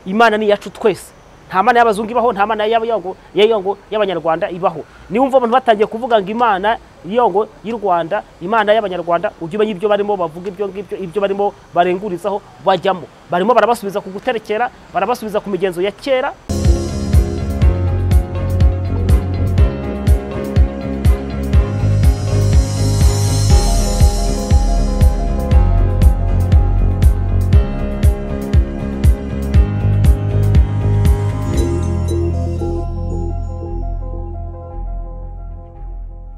Imana ni yacu twese. Nta mana y'abazungu ibaho, nta mana y'abanyarwanda ibaho. Niba umva abantu batangiye kuvuga ngo Imana y'ongo y'u Rwanda, Imana y'abanyarwanda, ujye umenya ibyo barimo bavuga, ibyo ngibyo ibyo barimo barengurizaho bajyamo. Barimo barabasubiza ku guterekera, barabasubiza ku migenzo ya kera.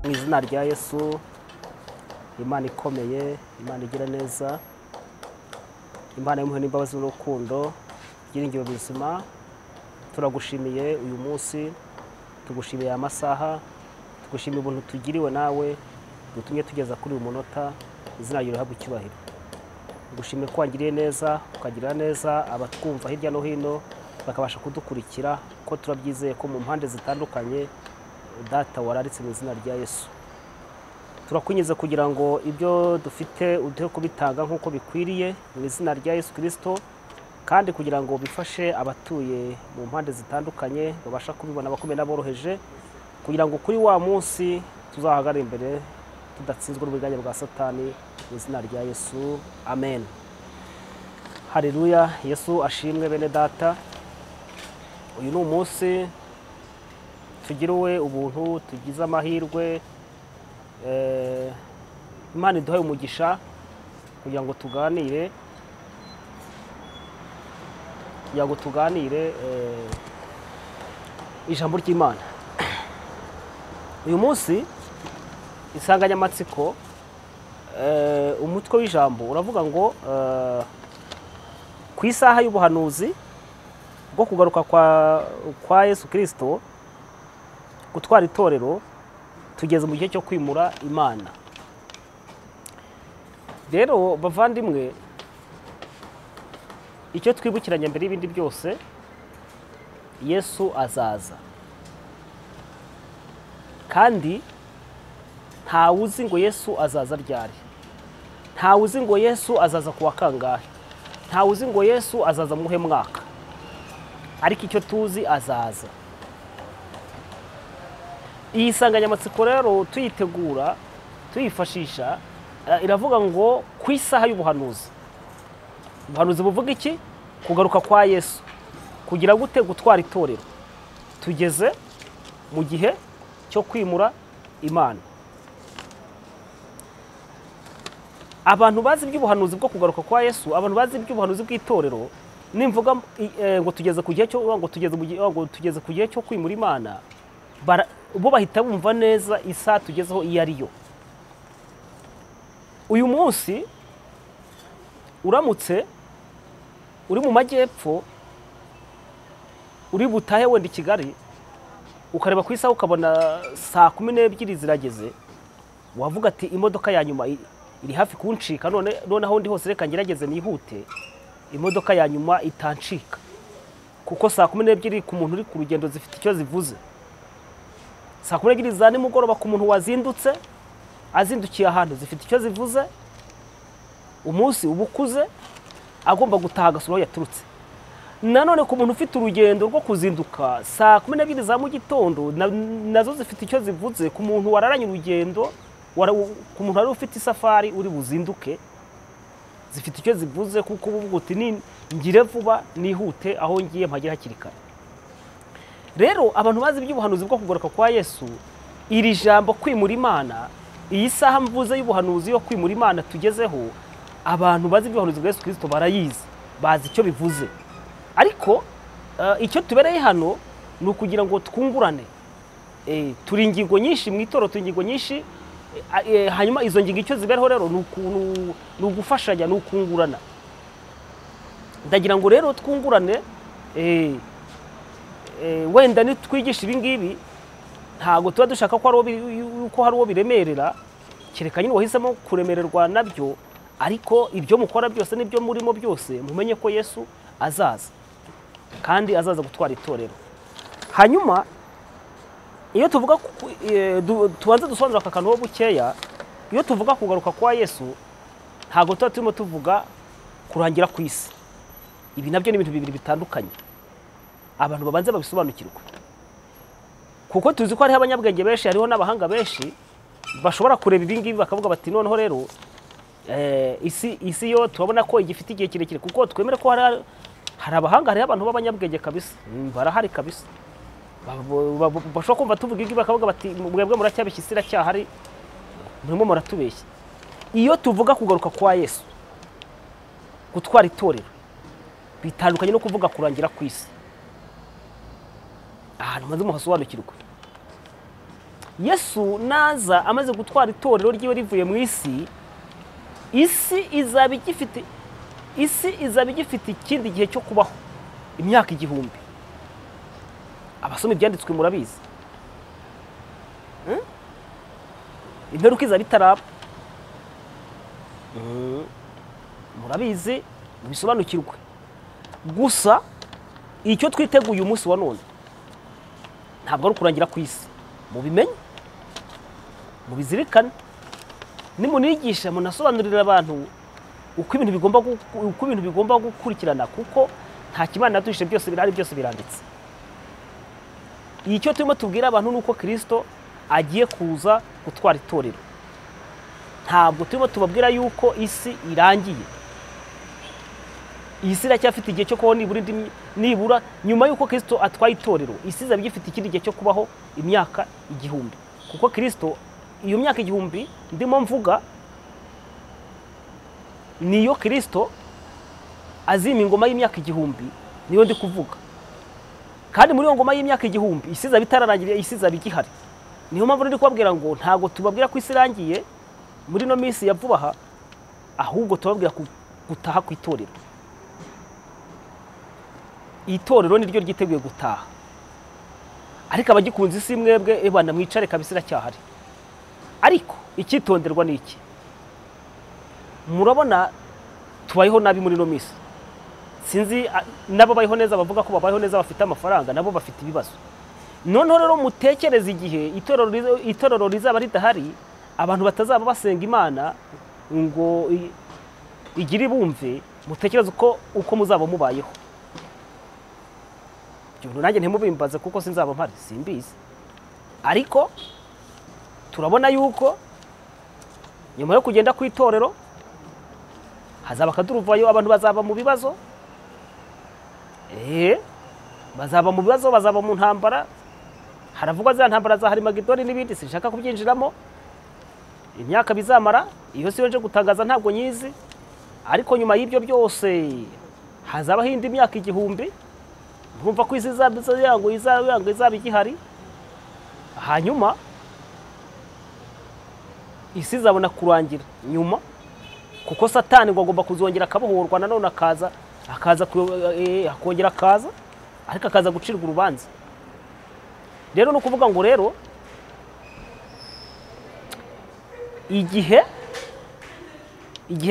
Mu izina rya Yesu, Imana ikomeye, Imana igira neza, Imana y'impuhwe n'imbabazi n'urukundo, byiringiro bizima, turagushimiye uyu munsi, tugushimiye amasaha, tugushimiye ubuntu tugiriwe nawe, dutumye tugeza kuri uyu munota, izina ryawe rihabwe icyubahiro. Tugushimiye ko wangiriye neza, ukagirira neza abatwumva hirya no hino, bakabasha kudukurikira, ko turabyizeye ko mu mpande zitandukanye Data wararitse mu izina rya Yesu. Turakwinginze kugira ngo ibyo dufite uduhe kubitanga nk'uko bikwiriye mu izina rya Yesu Kristo, kandi kugira ngo bifashe abatuye mu mpande zitandukanye babasha kubibona, abakomeye n'aboroheje, kugira ngo kuri wa munsi tuzahagarare imbere tudatsinzwe n'uburiganya bwa Satani mu izina rya Yesu. Amen. Haleluya. Yesu ashimwe bene Data. Uyu ni umunsi tugiriwe ubuntu, tugize amahirwe, Imana iduhaye umugisha kugira ngo tuganire, ijambo ry'Imana. Uyu munsi insanganyamatsiko, umutwe w'ijambo uravuga ngo ku isaha y'ubuhanuzi bwo kugaruka kwa Yesu Kristo gutwara itorero, tugeze mu gihe cyo kwimura Imana. Rero bavandimwe, icyo twibukiranya mbere y'ibindi byose, Yesu azaza, kandi ntawuzi ngo Yesu azaza ryari, ntawuzi ngo Yesu azaza kuwa kangahe, ntawuzi ngo Yesu azaza muhe mwaka, ariko icyo tuzi azaza. Iyi nsanganyamatsiko rero tuyitegura, tuyifashisha, iravuga ngo ku isaha y'ubuhanuzi. Ubuhanuzi buvuga iki? Kugaruka kwa Yesu, kugira gute? Gutwara itorero. Tugeze mu gihe cyo kwimura Imana. Abantu bazi iby'ubuhanuzi bwo kugaruka kwa Yesu, abantu bazi iby'ubuhanuzi bw'itorero, nimvuga ngo tugeze ku gihe cyo ngo tugeze mu gihe ngo tugeze ku gihe cyo kwimura Imana, bo bahita bumva neza isaha tugezeho iyo ariyo. Uyu munsi uramutse uri mu majyepfo, uri butahe wenda i Kigali, ukareba ku isaha ukabona saa 12 zirageze, wavuga ati imodoka ya nyuma iri hafi kuncika, none aho ndi hose reka ngerageze nihute imodoka ya nyuma itancika, kuko saa 12 ku muntu uri ku rugendo zifite icyo zivuze. Saa 12 za nimugoroba ku muntu wazindutse azindukiye ahantu zifite icyo zivuze. Umunsi ubukuze agomba gutaha agasura aho yaturutse. Nanone ku muntu ufite urugendo rwo kuzinduka saa 12 za mu gitondo nazo zifite icyo zivuze ku muntu wararanye urugendo, ku muntu wari ufite isafari uri buzinduke, zifite icyo zivuze, kuko uvuga uti ngire vuba nihute aho ngiye mpagere hakiri kare. Rero abantu bazi iby'ubuhanuzi bwo kugaruka kwa Yesu, iri jambo kwimura Imana, iyi saha mvuze y'ubuhanuzi yo kwimura Imana tugezeho, abantu bazi iby'ubuhanuzi bwa Yesu Kristo barayizi, bazi icyo bivuze. Ariko icyo tubereye hano ni ukugira ngo twungurane. Turi ingingo nyinshi mu itorero, turi ingingo nyinshi, hanyuma izo ngingo icyo zibereho rero ni ugufashanya, ni ukungurana. Ndagira ngo rero twungurane, wenda nitwigisha ibi ngibi ntago tuba dushaka ko hari uwo biremerera, kereka nyine wahisemo kuremererwa nabyo, ariko ibyo mukora byose n'ibyo murimo byose mumenye ko Yesu azaza, kandi azaza gutwara itorero. Hanyuma iyo tuvuga tubanze dusobanura aka kantu ho bukeya, iyo tuvuga kugaruka kwa Yesu ntago tuba turimo tuvuga kurangira ku isi. Ibi nabyo ni ibintu bibiri bitandukanye, abantu babanze babisobanukirwe, kuko tuzi ko hariho abanyabwenge benshi, hariho n'abahanga benshi bashobora kureba ibi ngibi bakavuga bati noneho rero isi yo turabona ko igifite igihe kirekire, kuko twemere ko hari abahanga, hariho abantu b'abanyabwenge kabisa, barahari kabisa, bashobora kumva tuvuga ibi bakavuga bati mwebwe muracyabishya, isi iracyahari, murimo muratubeshya. Iyo tuvuga kugaruka kwa Yesu gutwara itorero bitandukanye no kuvuga kurangira ku isi. Ahantu maze muhasobanukirwe. Yesu naza amaze gutwara itorero ryiwe rivuye mu isi, isi izaba igifite ikindi gihe cyo kubaho, imyaka 1000. Abasoma ibyanditswe murabizi. Imperuka izaba itaraba. Murabizi, mubisobanukirwe. Gusa icyo twiteguye umunsi wa none ntabwo ari ukurangira ku isi. Mubimenye, mubizirikane, nimunigisha munasobanurira abantu uko ibintu bigomba gukurikirana, kuko nta kimana natuhishe, byose birahari, byose biranditse. Icyo turimo tubwira abantu nuko Kristo agiye kuza gutwara itorero. Ntabwo turimo tubabwira yuko isi irangiye. Isi iracyafite igihe cyo kubaho, nibura nyuma yuko Kristo atwaye itorero, isi izaba igifite ikindi gihe cyo kubaho imyaka 1000. Kuko Kristo iyo myaka 1000 ndimo mvuga niyo Kristo azima ingoma y'imyaka 1000, niyo ndi kuvuga. Kandi muri iyo ngoma y'imyaka 1000 isi izaba itararangiye, isi izaba igihari. Niyo mpamvu ndi kubabwira ngo ntago tubabwira ko isi irangiye muri no minsi ya vuba aha, ahubwo tubabwira gutaha ku itorero. Itorero niryo ryiteguye gutaha, ariko abagikunze isi mwebwe ebana mwicare kabisa, iracyahari. Ariko icyitonderwa ni iki? Murabona tubayeho nabi muri no minsi. Sinzi nabo bayeho neza, bavuga ko babayeho neza bafite amafaranga, nabo bafite ibibazo. Noneho rero mutekereze igihe itorero rizaba ridahari, abantu batazaba basenga Imana ngo igire bumve, mutekereze uko muzaba mubayeho. Ibyo nanjye ntimubimbaze kuko sinzaba mpari, simbizi. Ariko turabona yuko nyuma yo kugenda ku itorero hazaba akaduruvayo, abantu bazaba mu bibazo, bazaba mu bibazo, bazaba mu ntambara. Haravugwa za ntambara za Harimagedoni n'ibindi, sinshaka kubyinjiramo. Imyaka bizamara iyo siyo nje gutangaza ntabwo nyizi, ariko nyuma y'ibyo byose hazabaho indi myaka 1000. Nkumva ko isi izaba igihari, hanyuma isi izabona kurangira nyuma, kuko Satani ngo agomba kuzongera akabohorwa nanone, akaza akongera akaza, ariko akaza gucirwa urubanza. Rero no kuvuga ngo rero igihe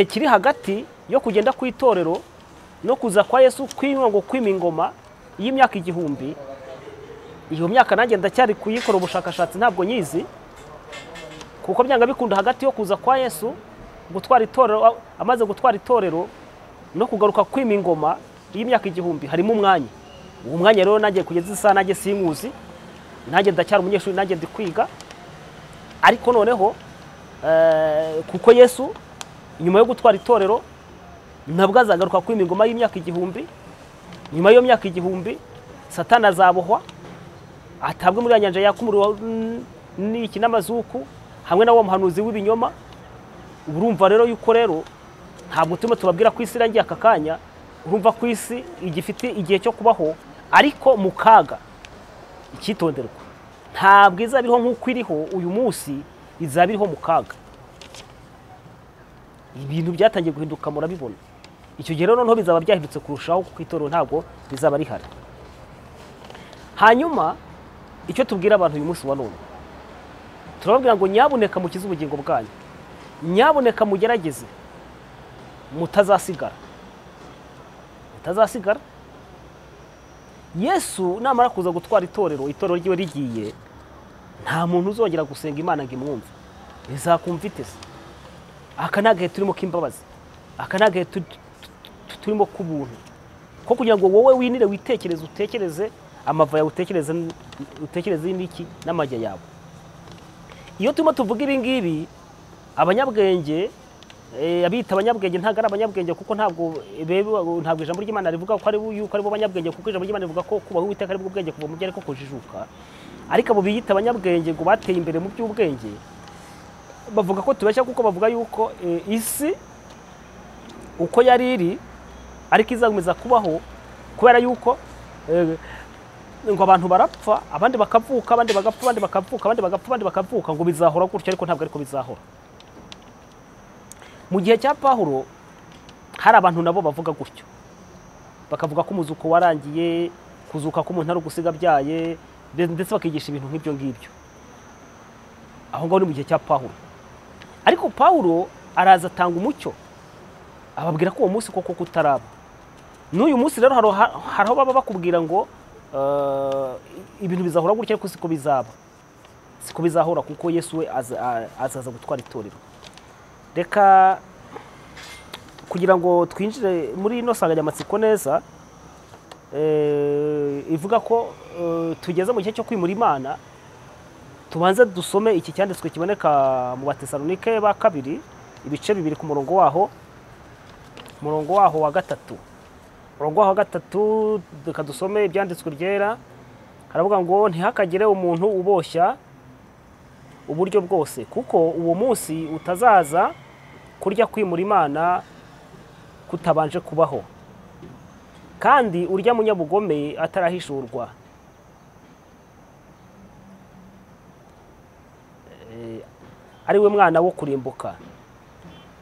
kiri hagati yo kugenda ku itorero no kuza kwa Yesu kwima ingoma y'imyaka 1000, iyo myaka nanjye ndacyari kuyikora ubushakashatsi ntabwo nyizi, kuko byanga bikunda hagati yo kuza kwa Yesu gutwara itorero, amaze gutwara itorero no kugaruka kwima ingoma y'imyaka 1000 harimo umwanya. Uwo mwanya rero nanjye kugeza isaha nanjye sinkuzi, nanjye ndacyari umunyeshuri, nanjye ndi kwiga. Ariko noneho kuko Yesu nyuma yo gutwara itorero nabwo azagaruka kwima ingoma y'imyaka 1000. Nyuma y'iyo myaka 1000 Satani azabohwa atabwe muri nyanja yaka umuriro n'iki n'amazuku hamwe na wa muhanuzi w'ibinyoma. Urumva rero yuko rero ntabwo turimo tubabwira ko isi irangiye aka kanya, urumva ko isi igifite igihe cyo kubaho, ariko mu kaga. Icyitonderwa, ntabwo izaba iriho nk'uko iriho uyu munsi, izaba iriho mu kaga. Ibintu byatangiye guhinduka murabibona. Icyo gihe rero noneho bizaba byahindutse kurushaho, kuko itorero ntabwo rizaba rihari. Hanyuma icyo tubwira abantu uyu munsi wa none, turababwira ngo nyabuneka mukize ubugingo bwanyu, nyabuneka mugerageze mutazasigara, mutazasigara. Yesu namara kuza gutwara itorero, itorero ryiwe rigiye, nta muntu uzongera gusenga Imana ngo imwumve, izakumva itese. Aka ni agahe turimo k'imbabazi, aka ni agahe turimo k'ubuntu. Ko kugira ngo wowe winire witekereze, utekereze amava yawe, utekereze n'iki n'amajya yawe. Iyo turimo tuvuga ibi ngibi, abanyabwenge, abita abanyabwenge ntabwo ari abanyabwenge, kuko ntabwo ijambo ry'Imana rivuga ko ari yuko ari bo banyabwenge, kuko ijambo ry'Imana rivuga ko kubaha Uwiteka ari bwo bwenge kuva mu byo ariko kujijuka. Ariko abo biyita abanyabwenge ngo bateye imbere mu by'ubwenge, bavuga ko tubeshya, kuko bavuga yuko isi uko yari iri ariko izakomeza kubaho, kubera yuko ngo abantu barapfa, abandi bakavuka, abandi bagapfa, abandi bakavuka, abandi bagapfa, abandi bakavuka, ngo bizahora gutyo, ariko ntabwo ariko bizahora. Mu gihe cya Pawulo hari abantu nabo bavuga gutyo, bakavuga ko umuzuko warangiye, kuzuka k'umuntu ari ugusiga abyaye, ndetse bakigisha ibintu nk'ibyo ngibyo. Aho ngaho ni mu gihe cya Pawulo. Ariko Pawulo araza atanga umucyo, ababwira ko uwo munsi koko kutaraba. N'uyu munsi rero hari aho baba bakubwira ngo ibintu bizahora gutya, ariko siko bizaba, siko bizahora, kuko Yesu we azaza gutwara itorero. Reka kugira ngo twinjire muri ino nsanganyamatsiko neza, ivuga ko tugeze mu gihe cyo kwimura Imana, tubanze dusome iki cyanditswe kiboneka mu Batesalonike ba kabiri ibice 2 ku murongo waho, murongo waho wa 3. Murongo waho wa 3, reka dusome ibyanditswe byera. Haravuga ngo ntihakagire umuntu uboshya uburyo bwose, kuko uwo munsi utazaza kurya kwimura Imana kutabanje kubaho, kandi urya munyabugome atarahishurwa. Ari we mwana wo kurimbuka,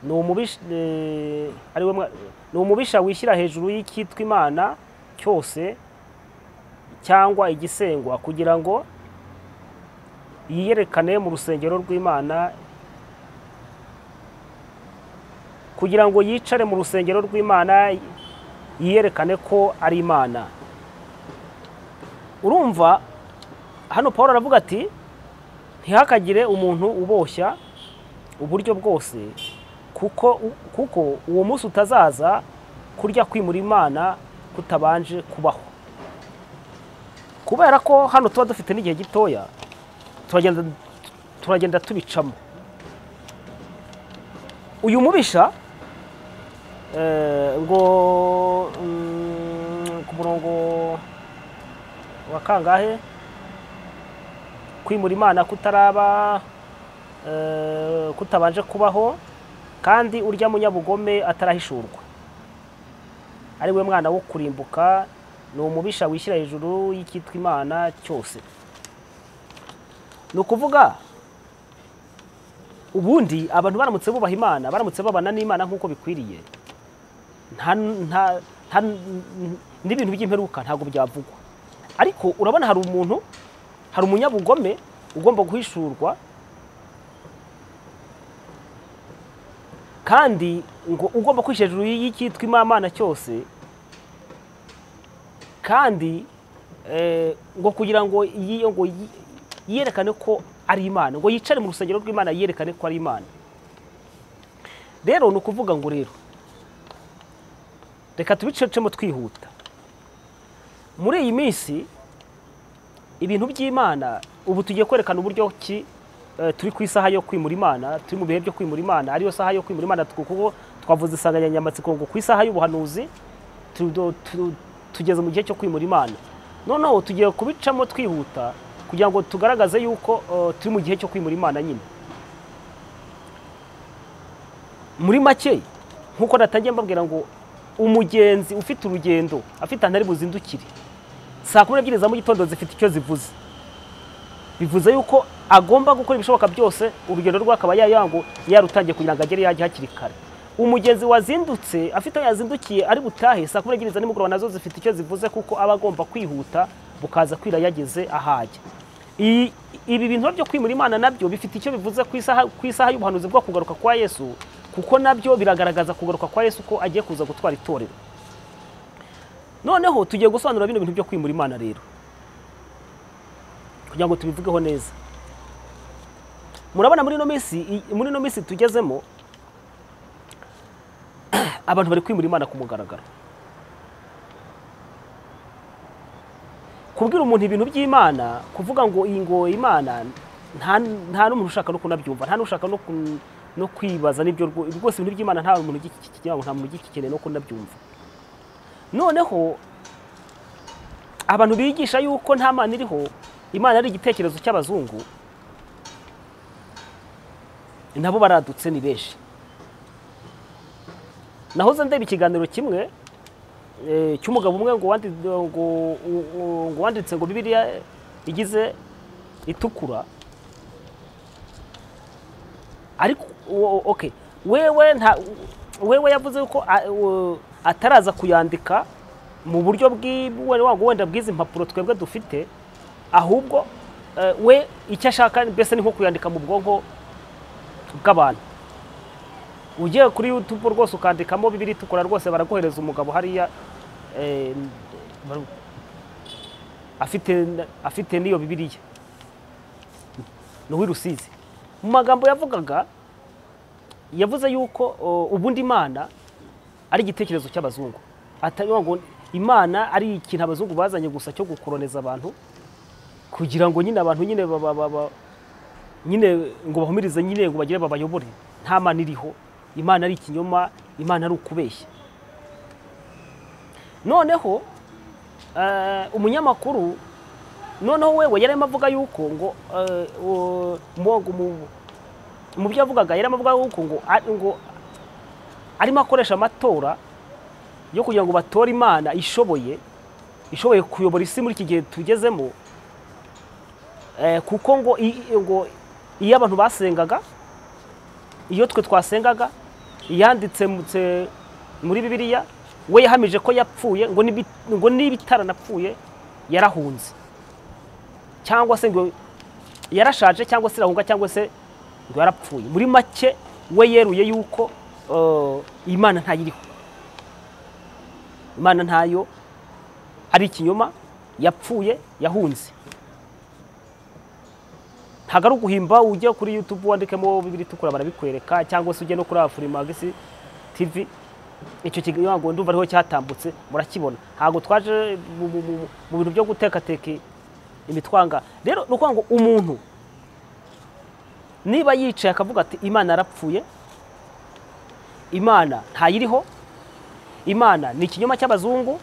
ni umubisha wishyira hejuru y'icyitwa Imana cyose cyangwa igisengwa, kugira ngo yiyerekane mu rusengero rw'Imana, kugira ngo yicare mu rusengero rw'Imana yiyerekane ko ari Imana. Urumva hano Pawulo aravuga ati ntihakagire umuntu uboshya uburyo bwose, kuko uwo munsi utazaza kurya kwimura Imana kutabanje kubaho. Kubera ko hano tuba dufite n'igihe gitoya, turagenda tubicamo. Uyu mubisha ngo ku murongo wa kangahe, kwimura Imana kutaraba, kutabanje kubaho, kandi urya munyabugome atarahishurwa, ari we mwana wo kurimbuka, ni umubisha wishyira hejuru y'icyitwa Imana cyose. Ni ukuvuga ubundi abantu baramutse bubaha Imana, baramutse babana n'Imana nk'uko bikwiriye, nta n'ibintu by'imperuka ntabwo byavugwa. Ariko urabona hari umuntu, hari umunyabugome ugomba guhishurwa, kandi ngo ugomba kwishyira hejuru y'icyitwa Imana cyose, kandi ngo kugira ngo yerekane ko ari Imana, ngo yicare mu rusengero rw'Imana yerekane ko ari Imana. Rero ni ukuvuga ngo rero reka tubicecemo twihuta. Muri iyi minsi ibintu by'Imana ubu tugiye kwerekana uburyo ki turi ku isaha yo kwimura Imana, turi mu bihe byo kwimura Imana, ariyo saha yo kwimura Imana, kuko twavuze insanganyamatsiko ngo ku isaha y'ubuhanuzi tugeze mu gihe cyo kwimura Imana. Noneho tugiye kubicamo twihuta kugira ngo tugaragaze yuko turi mu gihe cyo kwimura Imana nyine. Muri make nkuko natangiye mbabwira ngo umugenzi ufite urugendo afite ahantu ari buzindukire, saa 12 za mu gitondo zifite icyo zivuze. Bivuze yuko agomba gukora ibishoboka byose urugendo rwe akaba yayango yarutangiye kugira ngo agere yajya hakiri kare. Umugenzi wazindutse afite yazindukiye ari butahe saa 12 za nimugoroba nazo zifite icyo zivuze, kuko aba agomba kwihuta bukaza kwira yageze ahajya. Ibi bintu byo kwimura Imana nabyo bifite icyo bivuze ku isaha y'ubuhanuzi bwo kugaruka kwa Yesu, kuko nabyo biragaragaza kugaruka kwa Yesu ko agiye kuza gutwara itorero. Noneho tugiye gusobanura bino bintu byo kwimura Imana rero kugira ngo tubivugeho neza. Murabona muri ino minsi tugezemo abantu bari kwimura Imana ku mugaragaro. Kubwira umuntu ibintu by'Imana, kuvuga ngo iyi ngo Imana, nta n'umuntu ushaka no kunabyumva, nta n'ushaka no kwibaza n'ibyo rwose. Ibintu by'Imana nta muntu nta muntu ugikeneye no kunabyumva. Noneho abantu bigisha yuko nta Mana iriho, Imana ari igitekerezo cy'abazungu, nabo baradutse ni benshi. Nahoze ndeba ikiganiro kimwe cy'umugabo umwe ngo wanditse ngo Bibiliya igize itukura, ariko okay, wewe yavuze ko ataraza kuyandika mu buryo wenda bw'izi mpapuro twebwe dufite, ahubwo we icyo ashaka mbese ni nko kuyandika mu bwonko bw'abantu. Ugiye kuri YouTube rwose ukandikamo Bibiliya itukura rwose baraguhereza umugabo hariya afite n'iyo Bibiliya, ni uw'i Rusizi. Mu magambo yavugaga, yavuze yuko ubundi Imana ari igitekerezo cy'abazungu, atari ngo Imana ari ikintu abazungu bazanye gusa cyo gukoroneza abantu, kugira ngo nyine abantu nyine nyine ngo bahumirize nyine ngo bagire babayobore. Nta Mana iriho, Imana ari ikinyoma, Imana ari ukubeshya. Noneho umunyamakuru noneho wewe yarimo avuga yuko ngo mu byo yavugaga yarimo avuga yuko ngo arimo akoresha amatora yo kugira ngo batore Imana ishoboye kuyobora isi muri iki gihe tugezemo, kuko ngo iyo abantu basengaga, iyo twe twasengaga, iyanditse muri Bibiliya, we yahamije ko yapfuye, ngo niba itaranapfuye yarahunze, cyangwa se ngo yarashaje, cyangwa se irahunga, cyangwa se ngo yarapfuye. Muri make we yeruye yuko Imana ntayiriho, Imana ntayo, ari ikinyoma, yapfuye, yahunze. Ntabwo ari uguhimba. Ujye kuri YouTube wandikemo Bibiliya itukura barabikwereka, cyangwa se ujye no kuri Afrimax TV, icyo kiganiro ndumva ariho cyatambutse murakibona. Ntabwo twaje mu bintu byo gutekateka imitwanga. Rero ni ukuvuga ngo umuntu niba yicaye akavuga ati Imana yarapfuye, Imana ntayiriho, Imana ni ikinyoma cy'abazungu.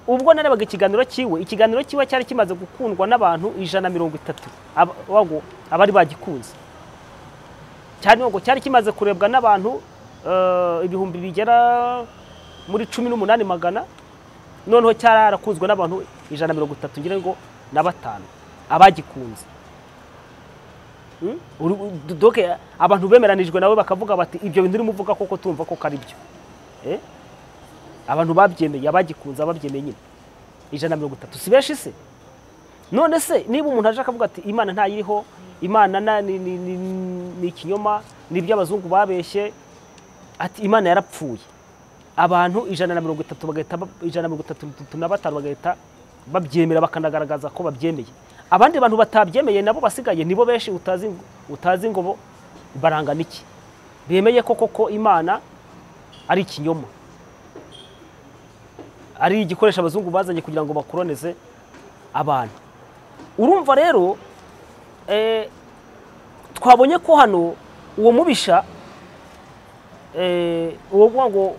Ubwo narebaga ikiganiro cyiwe cyari kimaze gukundwa n'abantu 130 abari bagikunze, cyane ngo cyari kimaze kurebwa n'abantu ibihumbi bigera muri 18,000, noneho cyarakunzwe n'abantu 130 ngira ngo na 5 abagikunze. Doke abantu bemeranijwe nawe bakavuga bati ibyo bintu urimo uvuga koko tumva ko ari byo. Abantu babyemeye, abagikunze ababyemeye nyine 130 si benshi se? None se niba umuntu aje akavuga ati Imana ntayiriho, Imana ni ikinyoma, ni iby'abazungu babeshye, ati Imana yarapfuye, abantu 130 bagahita 135 bagahita babyemera, bakanagaragaza ko babyemeye. Abandi bantu batabyemeye nabo basigaye nibo benshi utazi ngo barangana iki, bemeye ko koko Imana ari ikinyoma, ari igikoresho abazungu bazanye kugira ngo bakoroneze abantu. Urumva rero twabonye ko hano uwo mubisha uwo ngo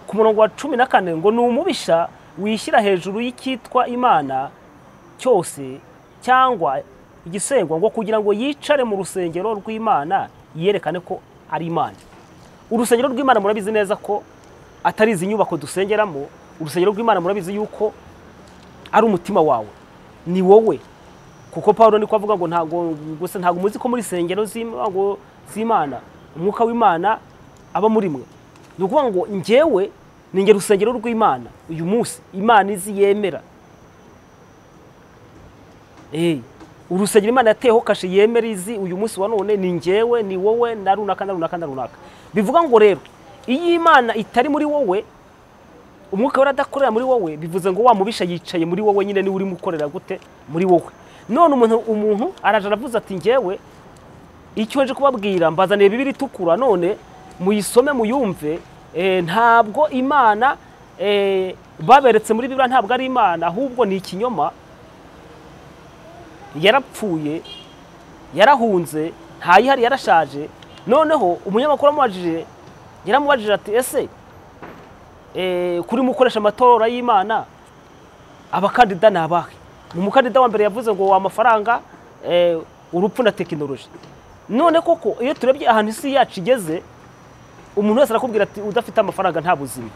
ku murongo wa 14 ngo ni umubisha wishyira hejuru y'icyitwa Imana cyose cyangwa igisengwa, ngo kugira ngo yicare mu rusengero rw'Imana yerekane ko ari Imana. Urusengero rw'Imana murabizi neza ko atari izi nyubako dusengeramo. Urusengero rw'Imana murabizi yuko ari umutima wawe, ni wowe. Kuko Paulo niko avuga ngo ntago gusa ntago muzi ko muri sengero z'Imana umwuka w'Imana aba muri mwe. Ni ukuvuga ngo njyewe ni nge rusengero rw'Imana uyu munsi Imana izi yemera. Urusengero Imana yateho kashe yemera izi uyu munsi wa none ni njyewe, ni wowe, na runaka na runaka na runaka. Bivuga ngo rero iyo Imana itari muri wowe, umwuka waradakorera muri wowe, bivuze ngo wa mubisha yicaye muri wowe nyine, ni uri mukorera gute muri wowe. None umuntu araje aravuze ati njyewe icyo nje kubabwira mbazaniye Bibiliya itukura, none muyisome muyumve, ntabwo Imana baberetse muri Bibiliya ntabwo ari Imana, ahubwo ni ikinyoma. Yarapfuye, yarahunze, ntayihari, yarashaje. Noneho umunyamakuru amubajije, yaramubajije ati ese kuri mukoresha amatora y'Imana abakandida ni abahe? Umukandida wa mbere yavuze ngo amafaranga, urupfu na tekinoloji. None koko iyo turebye ahantu isi yacu igeze, umuntu wese arakubwira ati udafite amafaranga nta buzima.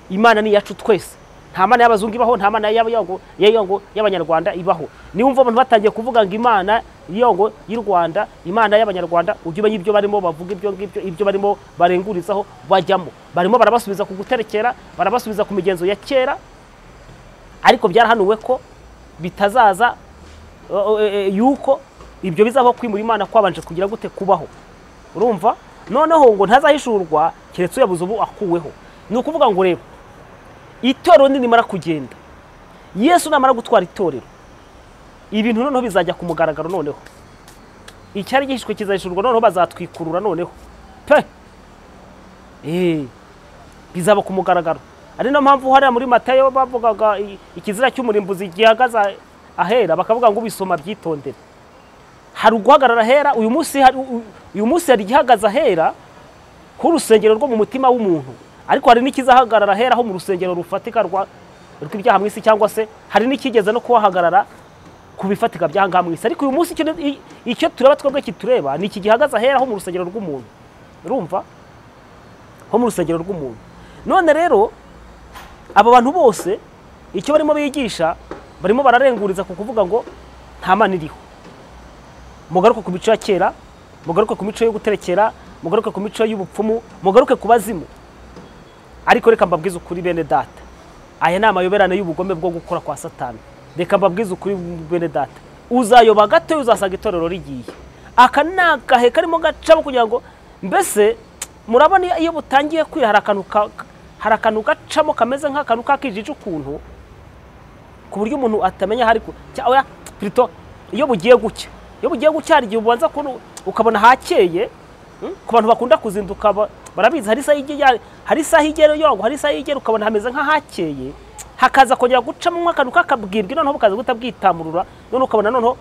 Imana ni yacu twese. Nta mana y'abazungu ibaho, nta mana y'abanyarwanda ibaho. Niwumva abantu batangiye kuvuga ngo Imana y'u Rwanda, Imana y'abanyarwanda, ujye umenya ibyo barimo bavuga, ibyo ngibyo, ibyo barimo barengurizaho bajyamo. Barimo barabasubiza ku guterekera, barabasubiza ku migenzo ya kera, ariko byarahanuwe ko bitazaza, yuko ibyo bizaho kwimura Imana kwabanje kugira gute kubaho. Urumva? Noneho ngo ntazahishurwa keretse uyabuze ubu akuweho. Ni ukuvuga ngo rero itorero nimara kugenda, Yesu namara gutwara itorero, ibintu noneho bizajya ku mugaragaro. Noneho icyari gihishwe kizahishurwa, noneho bazatwikurura noneho pe, bizaba ku mugaragaro. Ari no mpamvu hariya muri Matayo bavugaga ikizira cy'umurimbuzi gihagaze ahera, bakavuga ngo ubisoma byitondere. Hari uguhagarara ahera. Uyu munsi hari igihagaze ahera ku rusengero rwo mu mutima w'umuntu, ariko hari n'ikizahagarara ahera ho mu rusengero rufatika rw'ibyaha mu isi, cyangwa se hari n'ikigeze no kuhahagarara ku bifatika by'ahangaha mu isi. Ariko uyu munsi icyo tureba twebwe kitureba ni iki gihagaze ahera ho mu rusengero rw'umuntu. Urumva? Ho mu rusengero rw'umuntu. None rero aba bantu bose icyo barimo bigisha, barimo bararenguriza ku kuvuga ngo nta mana iriho. Mugaruke ku mico ya kera, mugaruke ku mico yo guterekera, mugaruke ku mico y'ubupfumu, mugaruke ku bazimu. Ariko reka mbabwize ukuri bene data, aya ni amayoberane y'ubugome bwo gukora kwa Satani. Reka mbabwize ukuri bene data, uzayoba gato uzasanga itorero rigiye. Aka ni agahe karimo gacamo kugira ngo mbese murabona iyo butangiye kwira, hari akantu gacamo kameze nk'akantu kakijije ukuntu, ku buryo umuntu atamenya hari oya plutôt iyo bugiye gucya, iyo bugiye gucya hari igihe ubanza ukabona hakeye. Ku bantu bakunda kuzinduka barabizi, hari isaha igera yongo, hari isaha igera ukabona hameze nk'ahakeye, hakaza kongera gucamo akantu kakabwibwi, noneho bukaza gutabwitamurura, none ukabona noneho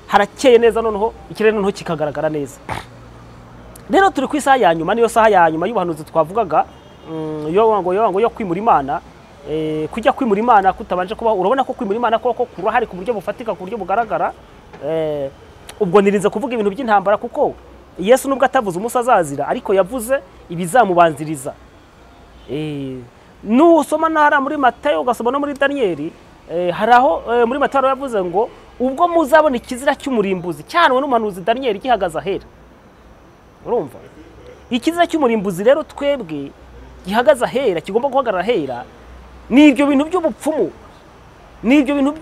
harakeye neza, noneho ikirere noneho kikagaragara neza. Rero turi ku isaha ya nyuma, niyo saha ya nyuma y'ubuhanuzi twavugaga, yo yo kwimura Imana. Kujya kwimura Imana kutabanje kubaho. Urabona ko kwimura Imana koko kurahari ku buryo bufatika, ku buryo bugaragara. Ubwo nirinze kuvuga ibintu by'intambara, kuko Yesu nubwo atavuze umunsi azazira, ariko yavuze ibizamubanziriza. Nusoma ntara muri Matayo ugasoma no muri Danieli, hari aho muri Matayo yavuze ngo ubwo muzabona ikizira cy'umurimbuzi cyanwe n'umuhanuzi Danieli gihagaze ahera. Urumva? Ikizira cy'umurimbuzi rero twebwe gihagaze ahera, kigomba guhagarara ahera, ni ibyo bintu by'ubupfumu, ni ibyo bintu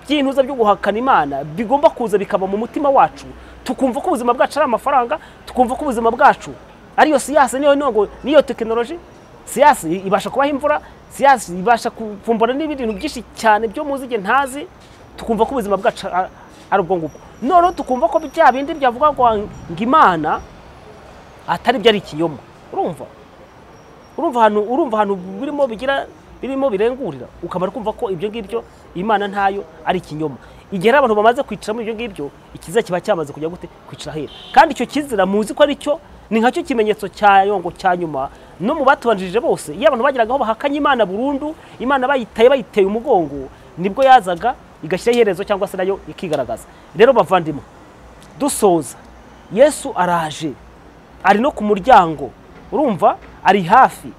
by'intuza byo guhakana Imana bigomba kuza bikaba mu mutima wacu, tukumva ko ubuzima bwacu ari amafaranga, tukumva ko ubuzima bwacu ariyo siyasa, niyo nongo, niyo tekinoloji. Siyasa ibasha kubaha imvura, siyasa ibasha kuvumbura n'ibindi bintu byinshi cyane byo muzi igihe ntazi, tukumva ko ubuzima bwacu ari ubwo ngubwo. Noneho tukumva ko bya bindi byavuga ngo Imana atari byo, ari ikinyoma. Urumva? Urumva ahantu birimo bigira, birimo birengurira, ukamara kumva ko ibyo ngibyo Imana ntayo ari ikinyoma. Igihe abantu bamaze kwicara muri ibyo ngibyo, ikizira kiba cyamaze kujya gute kwicara hera. Kandi icyo kizira muzi ko ari cyo, ni nkacyo kimenyetso cya yongo cya nyuma no mu batubanjirije bose. Iyo abantu bagiragaho bahakanye Imana burundu, Imana bayitaye bayiteye umugongo, nibwo yazaga igashyira iherezo cyangwa se nayo ikigaragaza. Rero bavandimwe, dusoza, Yesu araje, ari no ku muryango. Urumva? Ari hafi.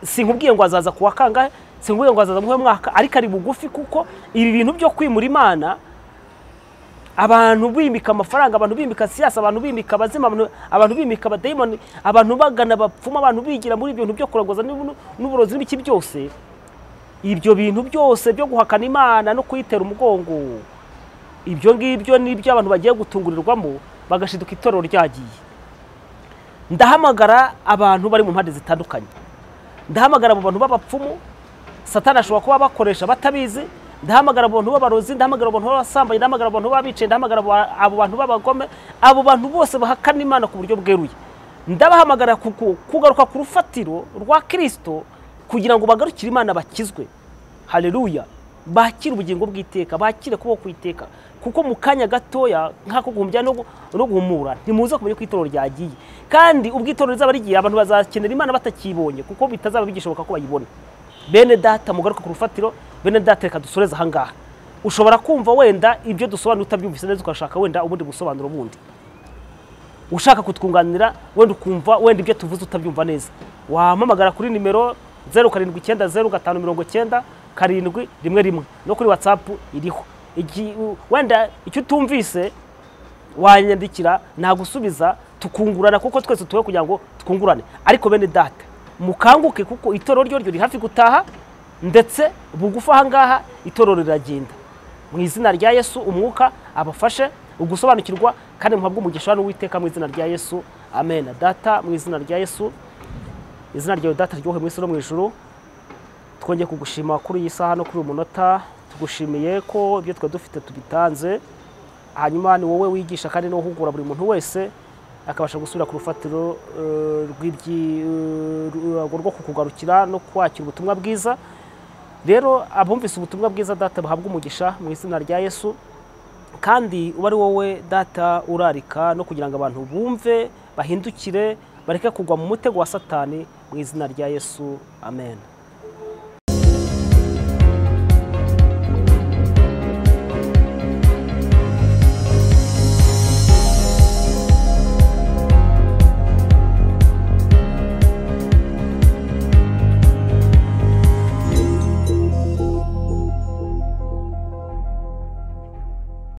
Sinkubwiye ngo azaza kuwa kangahe, sinkubwiye ngo azaza mu mwaka, ariko ari bugufi, kuko ibi bintu byo kwimura Imana, abantu bimika amafaranga, abantu bimika siyasa, abantu bimika abazima, abantu bimika abadayimoni, abantu bagana abapfumu, abantu bigira muri ibyo bintu byo kuragoza n'uburozi n'ibiki byose, ibyo bintu byose byo guhakana Imana no kuyitera umugongo, ibyo ngibyo nibyo abantu bagiye gutungurirwamo bagashiduka itorero ryagiye. Ndahamagara abantu bari mu mpande zitandukanye, ndahamagara abo bantu b'abapfumu Satani ashobora kuba bakoresha batabizi, ndahamagara abantu b'abarozi, ndahamagara abantu b'abasambanyi, ndahamagara abantu b'abicaye, ndahamagara abo bantu b'abagome, abo bantu bose bahakana Imana ku buryo bweruye. Ndabahamagara kugaruka ku rufatiro rwa Kristo kugira ngo bagarukire Imana bakizwe. Haleluya. Bakire ubugingo bw'iteka, bakire kubaho kw'iteka, kuko mu kanya gatoya nk'ako guhumbya no guhumura ntimuza kumenya ko itorero ryagiye. Kandi ubwo itorero rizaba rigiye, abantu bazakenera Imana batakibonye, kuko bitazaba bigishoboka ko bayibona. Bene data, mugaruka ku rufatiro. Bene data, reka dusoreze aha ngaha. Ushobora kumva wenda ibyo dusobanura utabyumvise neza, ukashaka wenda ubundi busobanuro bundi, ushaka kutwunganira, wenda ukumva wenda ibyo tuvuze utabyumva neza, wampamagara kuri nimero 079 05 90 711, no kuri WhatsApp iriho. Wenda icyo utumvise wanyandikira nagusubiza, tukungurana, kuko twese tuwe kugira ngo twungurane. Ariko bene data, mukanguke, kuko itorero ryo riri hafi gutaha, ndetse bugufa aha ngaha itorero riragenda. Mu izina rya Yesu, umwuka abafashe ugusobanukirwa, kandi muhabwe umugisha n'Uwiteka mu izina rya Yesu. Amen. Data, mu izina rya Yesu, izina ryawe Data ryohe mu isi no mu ijuru, twongeye kugushima kuri iyi saha no kuri uyu munota. Tugushimiye ko ibyo twe dufite tubitanze, hanyuma ni wowe wigisha kandi no uhugura buri muntu wese akabasha gusubira ku rufatiro rwo kukugarukira no kwakira ubutumwa bwiza. Rero abumvise ubutumwa bwiza Data bahabwa umugisha mu izina rya Yesu, kandi uba ari wowe Data urarika no kugira ngo abantu bumve, bahindukire, bareke kugwa mu mutego wa Satani mu izina rya Yesu. Amen.